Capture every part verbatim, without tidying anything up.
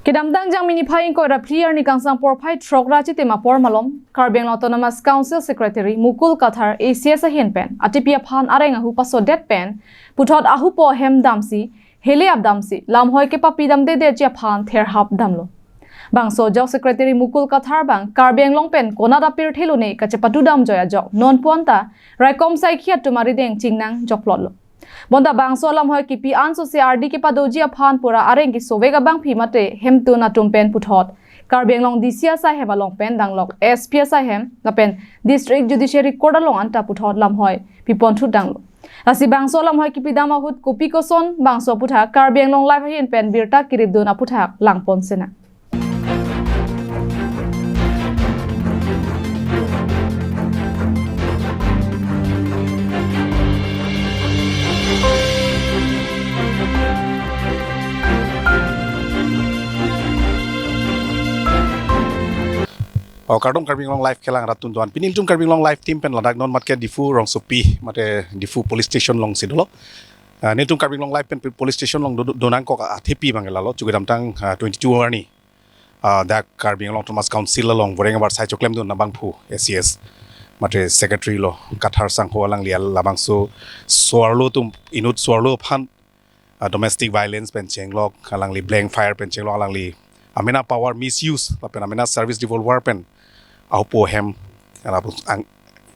Kedamtang Jangmi niphai ingkoi ra phli arni kangsang porphai throk ra chitim apor malom, Karbi Anglong Autonomous Council Secretary Mukul Kathar A C S ahin pen atepi aphan areng ahu pasodet pen puthot ahupo ahem damsi, hele ap damsi, lamhoi kepapidamdedetji aphan therhap damlo. Bangso ajok Secretary Mukul Kathar abang Karbi Anglong pen konat apirthe lone kachepatudamjoi ajok non puan ta raikom saikhi atum arideng chingnang jokplotlo. Bonta bangso alamhoi kipi anso se ardi kepadoji aphan pura areng kesovek abangpi mate hemtun atum pen puthot Karbi Anglong D C asai hem along pen danglok S P asai hem lapen District Judiciary Court along anta puthot lamhoi piponthudanglo. Lasi bangso alamhoi kipidam ahut kopi koson bangso aputhak Karbi Anglong Live ahin pen birta kiripdun aputhak langpon sena. O, kardom Karbi Anglong Live kelang rat atum doan. Pini nelitum Karbi Anglong Live team pen ladak non mat ke Diphu rongsopi, mate Diphu police station alongsi dolo. Ah, nelitum Karbi Anglong Live pen police station along do-, do-, donangkok athepi abang lalo, chukidamtang, ah, twenty-two arni. Ah, dak Karbi Anglong Autonomous Council along voreng abar sai choklemdun abangphu A C S. Mate secretary lo, Kathar Sangho alangli al-, labangso so-arlo atum inut so-arlo aphan, ah, domestic violence pen chenglok, alangli blank fire pen chenglok, alangli amena power misuse, lapen amena service revolver pen ahupo ahem, alabus ang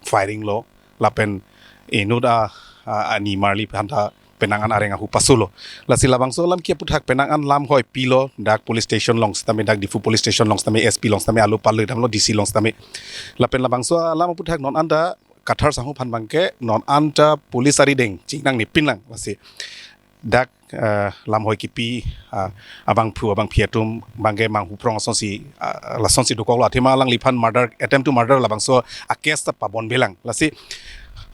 firing lo, lapen inut a, a, animarli aphan ta penang an areng ahu pasulo. Lasi labangso alam ke aputhak penang an lamhoi pilo, dak police station along sitame, dak Diphu police station along sitame, S P along sitame, alo pale damlo D C along sitame. Lapen labangso alam aputhak non anta Kathar Sangho aphan abangke non anta police arideng chingnang ni pinlang lasi dak, eh, lamhoi kipi, ah, abangphu abangphi atum abangke manghuprong asonsi, ah, lasonsi dokoklo, athema alangliphan murder, attempt to murder labangso a-case ta pabonbelang. Lasi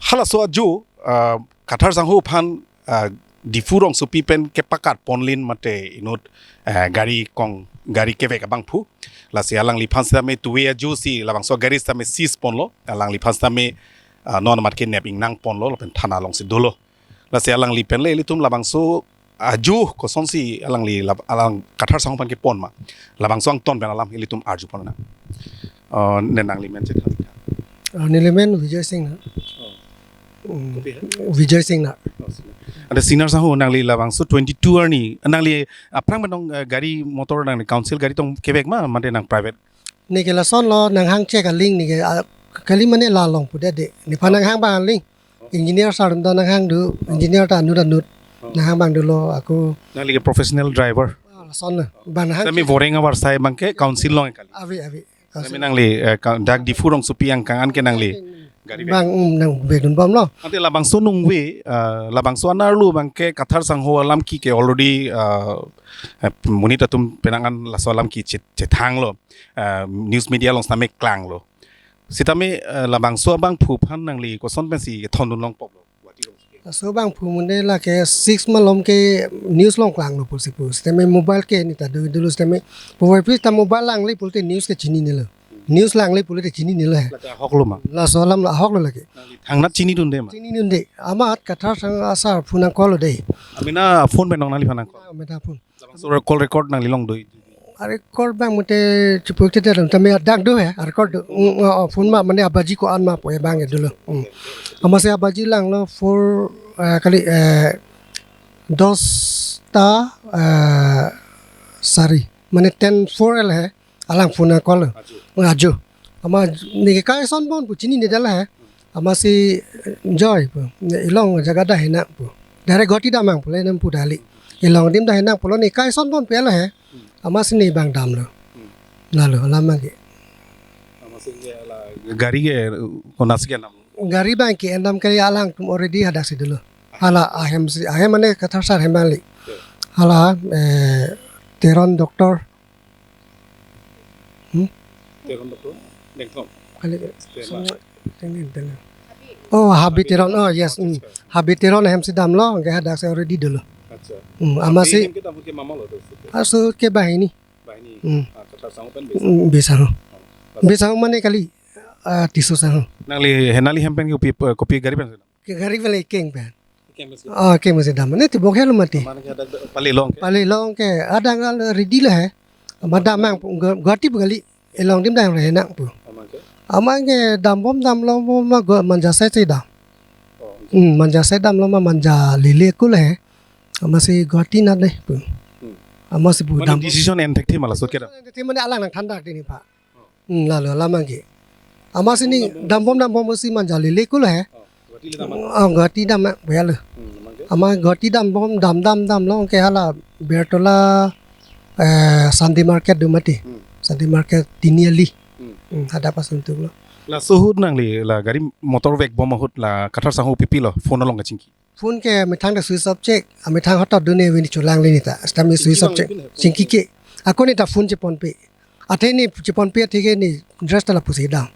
halaso ajo, ah, Kathar Sangho aphan, ah, Diphu rongsopi pen kepakat ponlin mate inut, eh, gari kong, gari kevek abangphu. Lasi alangliphan sitame tuwe ajo si labangso gari sitame seize ponlo. Alangliphan sitame, ah, non mat ke nep ingnang ponlo, lapen thana alongsi dolo. Lasi alangli pen le ilitum labangso ajo kosonsi alangli lab-, alang Kathar Sangho aphan kepon ma. Labangso angton pen alam ilitum arju ponnang. Ah, ne nangli men chethan. Ah, neli men Vijay Singh na. Oh. Hmm. Kopi ha? Vijay Singh na. Oh, senior. Ante senior Sangho, nangli labangso twenty-two arni, nangli aphrang pen tong, eh, gari motor nangli council gari tong kevek ma, mate nang private? Neke lasonlo, nanghang che kaling neke, ah, kali mane la along pudetde. Nephan nanghang abang ling. Engineer sar ta nanghang do, engineer ta anut anut. Oh. Nanghang abang dolo ako. Nangli ke professional driver? Ah, lasonlo. Abang nanghang. Sitame che. Voreng abar sai abangke council along kali. Ave, ave. Sitame nangli, eh, ka-, dak Diphu rongsopi angkang an ke nangli gari bag. Bang, um, nang bag dun bomlo. Ante labangso nungve, eh, labangso anerlo abangke Kathar Sangho alam ke ke already, eh, eh, monit atum penang an laso alam ke chet-, chethanglo. Eh, news media along sitame klanglo. Sitame, eh, labangso abangphu aphan nangli koson pensi thondun longpoklo? Laso abangphu mane lake six malom ke news along klanglo pusi pu. Sitame mobile ke neta do, dolo sitame. Puvoiphit ta mobile langle pulote news ke chininelo. News langle pulote chininelo he. Lake ahoklo ma? Laso alam ahoklo lake. Nangli thangnat chinidunde ma? Chinidunde. Amat Kathar Sangho asar phone nangkoklo de. Amena phone pen nong nangliphan nangkok? Amena phone. Labangso call record nangli long do? Record abang mate chipuk te dalam tame dak do he, record do. Mm, oh, oh, phone ma mane abaji ko-an ma pu abang dolo. Mm. Amatsi abaji langlo four, eh, kali, eh, dos ta, eh, sari. Mane ten four el he, alang phone nangkoklo. Ajo. Ajo. Amat neke kai son bon pu chinine dala he. Amatsi, eh, joi pu. Ne ilong jaga dak henang pu. Direct Guwahati damnang pu le nang pu dali. Ilong adim dak henang pulo ne kai son bon pelo he. Amatsi ne abang damlo. Lalo, lama ke. Amatsi ne la gari ke, eh, konatsi kedam? Gari abang ke-endam kali, alang atum already hadaksi dolo. Hala ahemsi, ahem mane Kathar sar ahem abang le. Hala, eh, Teron doctor. Hmm? Teron doctor? Dengthom? Kali ke. Tema. Tengin, tengin. Oh, Habi Teron. Oh, yes. Hmm. Habi Teron ahemsi damlo, anke hadaksi already dolo. Acha. Hmm, amatsi. Ahem kedam ke mama lo do? Aso ke bahini. Bahini. Hmm. Ah, Kathar Sangho pen Bey Sangho. Hmm, Bey Sangho. Oh. Bey Sangho mane kali, ah, Tisso Sangho. Nangli, he nangli hem pen ke kopi, kopi gari pen? Ke gari pen le keng pen. Keng pen si? Ah, keng pen si dam. Ne tibok helo mati. Mane ke ada pale long ke? Pale long ke. Adang al ready lo he. Amat dam nang pu, Gua-, Guwahati pu kali, ilong adim dam re nang pu. Amat ke? Amat ke dambom damlo ma Gua-, Manja side si dam. Oh, hmm, Manja side damlo ma Manja lele kulo he. Amatsi Guwahati nat le pu. Hmm. Amatsi pu mane dam. Decision en thekthe ma laso kedam? Thekthe mane alang nangthan dak dini pa. Hmm, lalo alam abangke. Amatsi ne dambom dambom si Manja lele kulo he. Oh, Guwahati le dam. Ah, Guwahati dam ya lo. Hmm, amat ke? Amat Guwahati dambom dam dam damlo ke hala Bertola, eh, Sunday market do mati. Hmm. Sunday market Tiniali. Hmm. Hmm, hadak pasun tuklo. Laso ahut nangli la gari motor vekbom ahut la Kathar Sangho pi pilo, phone along kachingki? Phone ke methang ta switch off chek, amethang hotot dun ne vini cholang le ne ta, stam ne switch off chek. Chingki ke. Ako ne ta phone cheponpe. Athe ne cheponpe athe ke ne dress ta lapusi dam.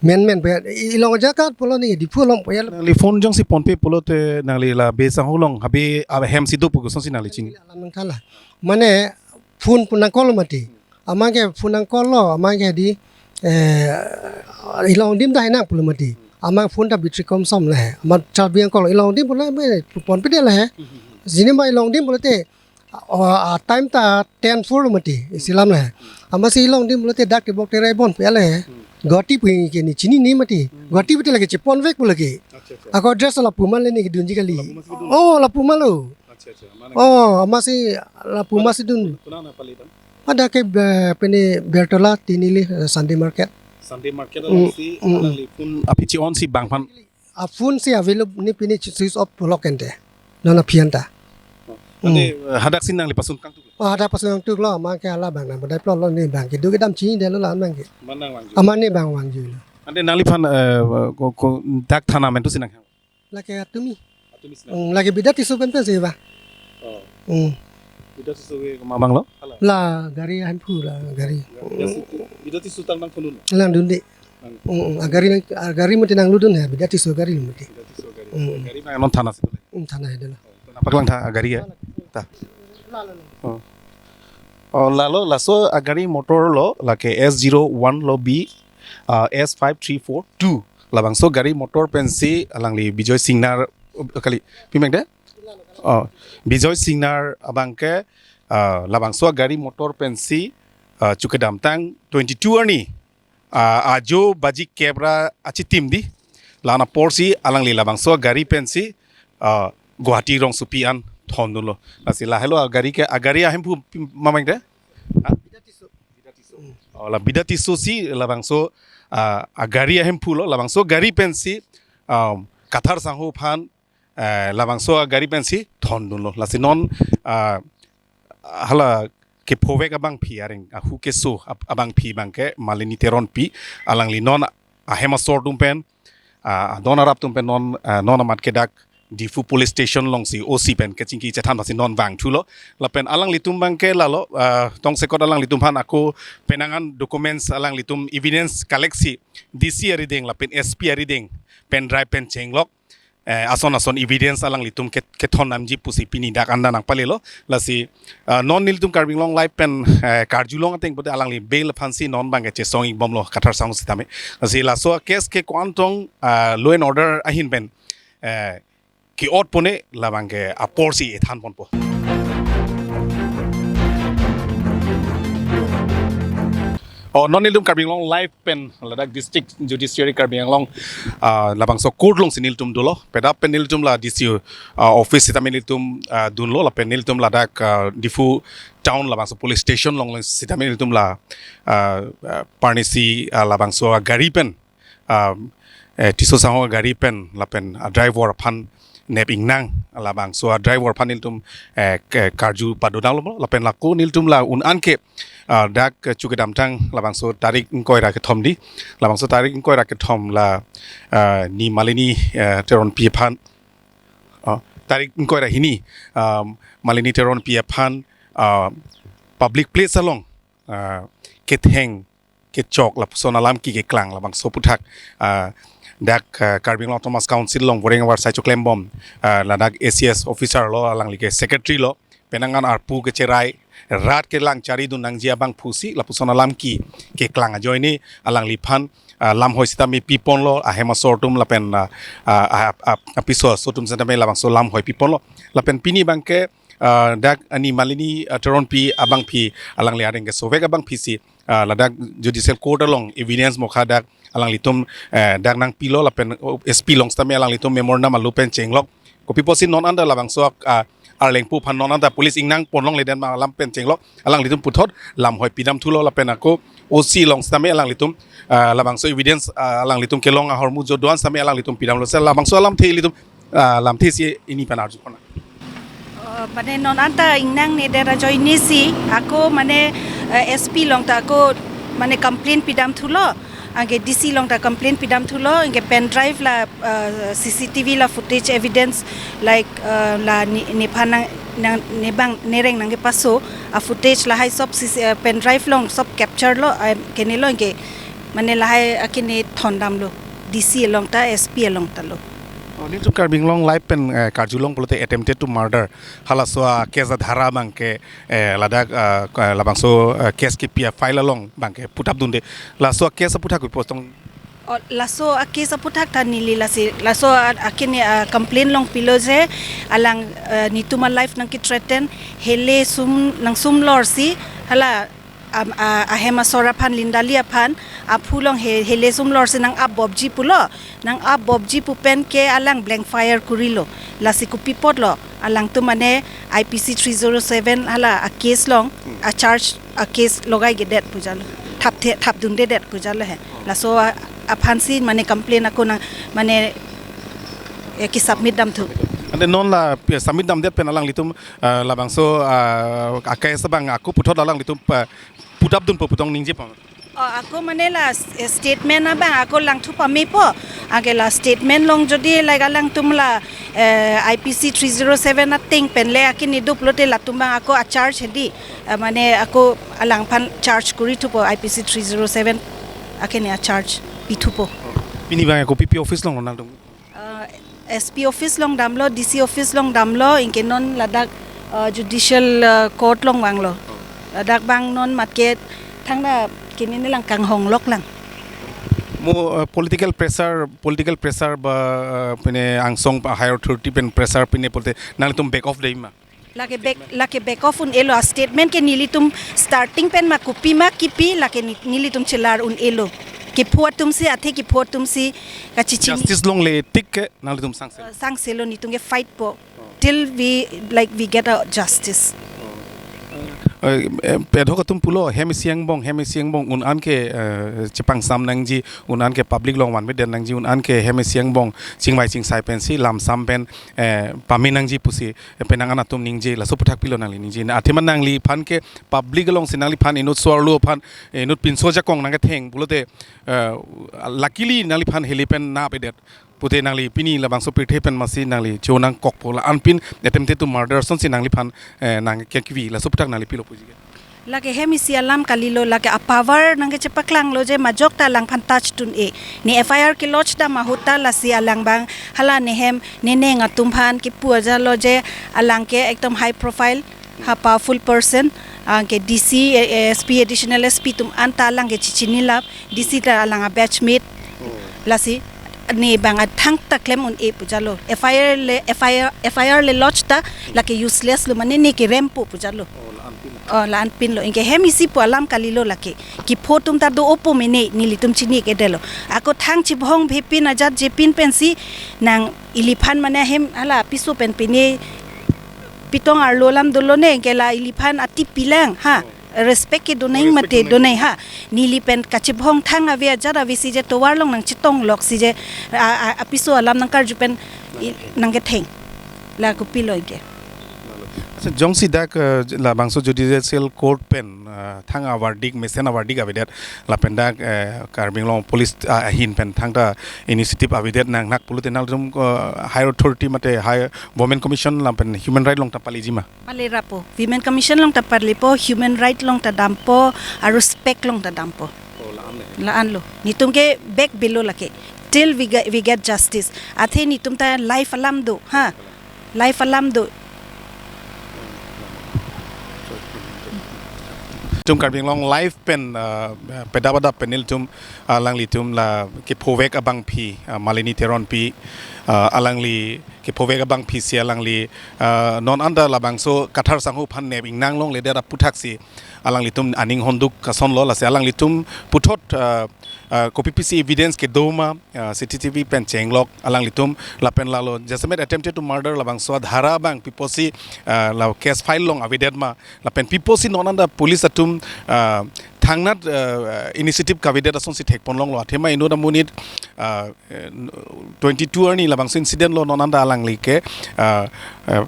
Men men pe, i-, ilong ajakat pulo ne, Diphu along puya. Nangli phone jongsi ponpe pulote nangli la Be Sangho along, habe, ahem si do pu kosonsi nangli chini? Alam nangthan la. Mane phone pu nangkol mati. Amat ke phone nangkol lo, amat ke di, eh, ilong adim dam nang pulo mati. Amat phone ta battery komsom le he. Amat charge nangkol, ilong adim pulo me ponpe de le he. Sini ma ilong adim pulote, oh, ah, time ta ten four lo mati, isi alam le he. Amatsi ilong adim pulote dak tebok terai ponpe le he. Guwahati pu ke ne chini ne mati. Guwahati pu te lake cheponvek pu lake. Acha, acha. Ako dress lapu ma le ne kedunji kali. Lapu ma si kedun. Oh, lapu ma lo. Acha, acha. Mane? Oh, amatsi lapu ma si dun. Konat nangpali dam? Hadak ke, eh, pini Bertola Tiniali, eh, Sunday market. Sunday market along si, mm, alangli phone aphi chi-on si bang aphan. A phone si available ne pini switch off pulo kente. Non aphi an ta. Oh. Ante, mm, eh, hadak si nangli pasun kangtuk? Oh, hadak pasun kangtuk lo, amat ke hala bang nang bodai plot lo ne bang kedo kedam chinidetlo la abangke. Amat nang vangju? Amat ne bang vangju lo. Ante nangliphan, eh, ko, ko, dak thana amen tu si nang? Lake Atumi. Atumi si nang? Hmm, lake Bidya Tisso pen pensi ba. Oh. Hmm. Bidya Tisso ke komat abang lo? Hala. La gari ahemphu la gari. Bidya Tisso, Bidya Tisso tang nangphonun? Langdunde. Nang. Hmm, hmm. Agari nang, agari mati nangludun he, Bidya Tisso gari mati. Bidya Tisso gari. Hmm. Gari abang non thana si tu le? Hmm, thana he dolo. Oh, nangpaklang tha agari ya? Ta. La, la, la. Oh. Oh, lalo, laso agari motor lo, lake S zero one lo B, ah, S five three four two. Labangso gari motor pensi alangli Bijoy Singnar, oh, kali, pi mek de? Oh, Bijoy Singnar abangke, ah, labangso gari motor pensi, ah, chukedamtang twenty-two arni, ah, ajo baji kep ra achitim di. La-an aporsi alangli labangso gari pensi, ah, Guwahati rongsopi an thondunlo. Lasi lahelo agari ke, agari ahemphu pi-, mamang de? Ha? Bidya Tisso. Oh, la Bidya Tisso si labangso, ah, agari ahemphu lo, labangso gari pensi, um, Kathar Sangho aphan, eh, labangso agari pensi thondunlo. Lasi non, ah, hala kephovek abangpi areng, ahu keso ab-, abangpi abangke Malini Teronpi, alangli non ahem asor atum pen, ah, adon arap atum pen non, ah, non amat ke dak Diphu Police Station alongsi O C pen kachingki chethan pasi non vangthulo. Lapen alanglitum abangke lalo, ah, tongsekot alanglitum aphan ako penang an documents alanglitum evidence collect si D C arideng lapen S P arideng pen drive pen chenglok, eh, ason ason evidence alanglitum ke-, kethon namji pusi pini dak anda nangpalelo. Lasi, ah, non nelitum Karbi Anglong Live pen, eh, karjulong ateng pute alangli bail aphansi non abangke chesong-ikbomlo Kathar Sangho sitame. Lasi laso case ke ko-an tong, ah, law and order ahin pen, eh, ke-ot pone labangke aporsi ethan ponpo. Oh, non nelitum Karbi Anglong Live pen ladak District Judiciary Karbi Anglong, ah, labangso court alongsi nelitum dolo. Peda pen nelitum la D C, ah, office sitame nelitum, ah, dunlo, lapen nelitum ladak, ah, Diphu town labangso police station along sitame nelitum la, ah, ah, parnisi, ah, labangso agari pen, ah, eh, Tisso Sangho agari pen lapen, ah, driver aphan nep-ik nang labangso, ah, driver aphan nelitum, eh, ke-, karju padodanglo lapen lako nelitum la un-an ke, ah, dak, eh, chukedamtang labangso tarik ingkoi ra kethom di, labangso tarik ingkoi ra kethom la, ah, ni Malini, eh, Teronpi aphan, ah, tarik ingkoi ra hini, ah, Malini Teronpi aphan, ah, public place along, ah, ketheng kechok lapuson alam ke keklang labangso aputhak, ah, dak, ah, Karbi Anglong Autonomous Council along voreng avarsai choklembom, ah, ladak A C S officer lo, alangli ke secretary lo, penang an arpu kecherai, rat kelang charidun nangji abang pusi lapuson alam ke keklang ajoine alangliphan, ah, lamhoi sitame piponlo, ahem asor atum lapen, ah, ah, ah, ah, apiso aso atum sitame labangso lamhoi piponlo. Lapen pini abangke, Ah, dak ani Malini, ah, Teronpi abangpi alangli areng kesovek abangpi si, ah, ladak judicial court along evidence mokha dak alanglitum, eh, dak nangpilo lapen, oh, S P along sitame alanglitum memorandum alu pen chenglok. Kopi pusi non anta labangso, ah, Arlengpo aphan non anta police ingnang ponlongle den ma alam pen chenglok. Alanglitum puthot lamhoi pidam thulo lapen ako O C along sitame alanglitum, ah, labangso evidence, ah, alanglitum kelong ahormu jo do-an sitame alanglitum pidamlo. Si labangso alamthe ilitum, ah, lamthe si ini pen arju kona. Oh, mane non anta ingnang ne dera joini si, ako mane, eh, S P along ta ako mane complaint pidam thulo, anke D C along ta complaint pidam thulo, anke pen drive la, eh, C C T V la footage evidence, like, eh, la ne, nephan nang, nang, nebang nereng nangkepaso a footage lahai sob C C, eh, pen drive along sob capture lo, eh, kenelo anke mane lahai akene thondamlo, D C along ta, S P along ta lo. Oh, nelitum Karbi Anglong Live pen, eh, karjulong pulote attempted to murder. Halaso a case adhara abangke, eh, ladak, ah, ka-, labangso, eh, case kipi a file along abangke putapdunde. Laso a case aputhak kopi pusi tong? Oh, laso a case aputhak ta neli lasi, laso a, akene, ah, complaint longpilo je, alang, eh, netum a life nangkethreaten, hele sum, nangsum lor si, hala am-, a-, ahem asor aphan, Lindali aphan, aphu along he-, hele sum lor si nang-ap bobji pulo, nang-ap bobji pu pen ke alang blank fire kurilo, lasi kopi apotlo, alangtum mane I P C three zero seven hala a case along, a charge a case logai kedet pu jalo, thap the, thapdundedet pu jalo he, laso a, aphan si mane complaint ako nang mane, eh, kesubmit dam thu. Ante non la, eh, submit damdet pen alanglitum, eh, labangso, eh, a case abang ako puthot alanglitum, eh, putapdunpo pu tong ningje pame? Oh, ako mane la s-, eh, statement abang ako langthu pamepo. Anke la statement along jodi like alangtum la, eh, I P C three zero seven ateng pen le akene do pulote latum abang ako a charge hedi. Eh, mane ako alangphan charge kurithupo, I P C three zero seven akene a charge pithupo. Pini abang ako P P office along nangdung? Uh, S P office along damlo, D C office along damlo, anke non ladak, uh, judicial, uh, court along vanglo. Ladak abang non matke thangta kini nelang kanghonglok lang. Mo, uh, political pressure, political pressure ba, uh, pine angsong pa higher authority pen pressure pine pulote nangtum back off dei ma? Lake back, lake back off un-elo, a statement ke nelitum starting pen ma kopi ma kipi, lake ni-, nelitum chelar un-elo. Kepho atum si, athe kepho atum si kachechini. Justice longle tik ke nanglitum sangselo? Uh, sangselo, netum ke fight po. Till we, like, we get a justice. Eh, eh, pedhok atum pulo, hem isi angbong, hem isi angbong, un-an ke, eh, chepangsam nangji, un-an ke public along vanvedet nangji, un-an ke hem isi angbong, chingvai chingsai pensi, lamsam pen, eh, pame nangji pusi, eh, penang an atum ningje, laso aputhak pilo nangli ningje. Na athema nangliphan ke public along si nangliphan inut so-arlo aphan, eh, inut pinso ajakong nangketheng pulote, eh, luckily nangliphan hele pen napedet. Pute nangli pini labangso pirthe pen masi nangli cho nangkokpo la-an pen attempted to murder asonsi nangliphan, eh, nangkekivi, laso aputhak nangli pilo puji ke? Lake hem isi alam kalilo, lake a power nangkechepaklanglo je majok ta alangphan touch dun-e. Ne F I R ke lodge dam ahut ta lasi alang abang hala ne hem ne neng atum aphan kepu ajalo je alang ke ekdom high profile, ha powerful person, anke D C, eh, S P, additional S P atum anta alang ke chechinilap, D C ta alang a batchmate. Oh. Lasi ne abang athang ta klem un-e pu jalo. F I R le, F I R, F I R le lodge ta lake useless lo, mane ne kerempo pu jalo. Oh, la-an pin. Oh, la-an pinlo. Anke hem isi pu alam kalilo lake. Kepho atum ta do-opo mene nelitum chini kedetlo. Ako thang chibhong bhepin ajat jepin pensi nang iliphan mane hem hala piso pen pine pitong arlo alam dolo ne, anke la iliphan ati pilang ha. Respect ke donai. Respect mate donai. Donai ha. Neli pen kachibhong thang ave ajat ave si je tovar along nangchetonglok si je a, a, apiso alam nangkarju pen i-, nangketheng. Nangketheng. La kopilo ke. Accha, jongsi dak, eh, labangso judicial court pen, eh, thang a verdict, mesen a verdict avedet, lapen dak, eh, Karbi Anglong Police, ah, ahin pen thangta initiative avedet nangnak pulote nangtum, eh, higher authority mate high women commission lapen human right along ta paliji ma? Palerapo. Women Commission along ta palepo, human right along ta dampo, aru spec along ta dampo. Oh, la-an le. La-an lo. Netum ke back below lake. Till we get, we get justice. Athe netum ta life alam do, ha? Life alam do. Tum Karbi Anglong Live pen, uh, pedap adap pen nelitum alanglitum la kephovek abangpi, uh, Malini Teronpi, uh, alangli kephovek abangpi si alangli, uh, non anta labangso Kathar Sangho aphan nep ingnang longledet aputhaksi alanglitum aning honduk asonlo, lasi alanglitum puthot, uh, uh, kopi pisi evidence kedo ma, uh, C C T V pen chenglok alanglitum lapen lalo jasemet attempted to murder labangso adhara abang pi apotsi, uh, la case file long avedet ma, lapen pi apotsi non anta police atum, ah, thangnat, ah, initiative kavedet asonsi thekpon longlo. Athema inut amonit, ah, eh, twenty-two arni labangso incident lo non anta alangli ke, ah, eh,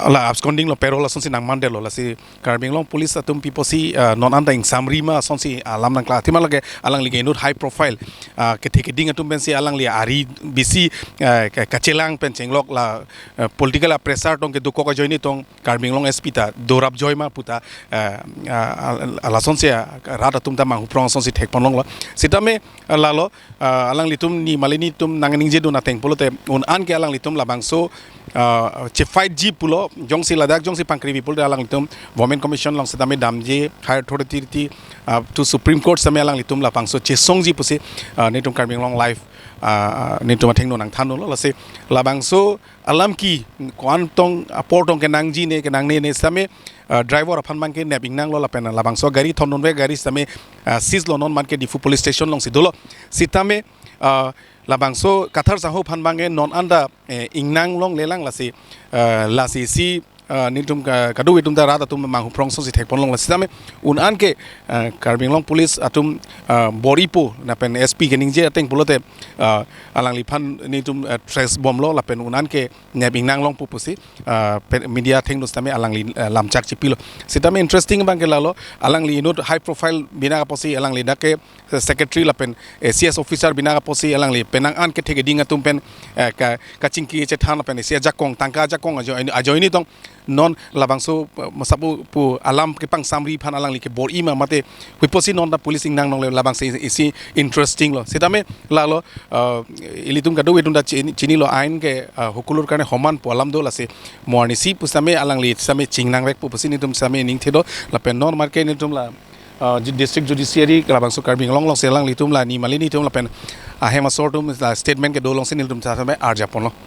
la absconding lo, parole asonsi nangmandetlo, lasi Karbi Anglong police atum pi apotsi, ah, non anta ingsamri ma asonsi alam nangklang. Athema lake alangli ke inut high profile, ah, kethe keding atum pensi alangli ari bisi, ah, ka-, kachelang pen chenglok la, ah, political a pressure tong kedokok ajoine tong Karbi Anglong S P ta dorap joi ma puta, eh, ah, al-, alasonsi, ah, rat atum ta manghuprong asonsi thekpon longlo. Sitame, ah, lalo, ah, alanglitum ni Malini atum nangningjedun ateng pulote un-an ke alanglitum labangso, ah, chefight ji pulo, jongsi ladak jongsi pangkrivi pulote alanglitum Women Commission along sitame damji, higher authority, ah, to Supreme Court sitame alanglitum labangso chesongji pusi, ah, nelitum Karbi Anglong Live, ah, nelitum athengno nangthanlo, lasi labangso alam ke ko-an tong apor tong kenangji ne kenangne ne sitame, ah, driver aphan abang ke nep ingnanglo lapen labangso gari thondunvek gari sitame, ah, seize lo, non abang ke Diphu police station alongsi dolo. Sitame, ah, labangso Kathar Sangho aphan abang ke non anta, eh, ingnang longlelang, lasi, ah, lasi si, ah, nelitum ka-, kadokave atum ta rat atum manghuprong asonsi thekpon longlo. Sitame un-an ke, ah, Karbi Anglong police atum, ah, bor-ipo lapen S P keningje ateng pulote, ah, alangliphan nelitum, ah, trace bomlo lapen un-an ke nep ingnang longpo pusi, ah, pe-, media athengno sitame alangli, ah, lamchak chipilo. Sitame interesting abang ke lalo, alangli inut high profile bina apotsi alangli dak ke secretary lapen A C S officer bina apotsi alangli penang an kethe keding atum pen, eh, ka-, kachingki chethan lapen isi ajakong tangka ajakong ajo-, ajoine tong non labangso, eh, masapu pu alam kepangsamri aphan alangli ke bor-i ma mate hui apotsi non ta police ingnang longle, labangsi isi interesting lo. Sitame lalo, ah, ilitum kadokave atum ta chini, chinilo ain ke, ah, hokolor karne homan pu alam do, lasi mo arnisi pusitame alangli sitame chingnangvekpo pusi nelitum sitame ningthedo lapen non abang ke nelitum la, ah, ju-, district judiciary labangso Karbi Anglong alongsi alanglitum la ni Malini atum lapen ahem asor atum la statement kedo alongsi nelitum sitame arjaponlo.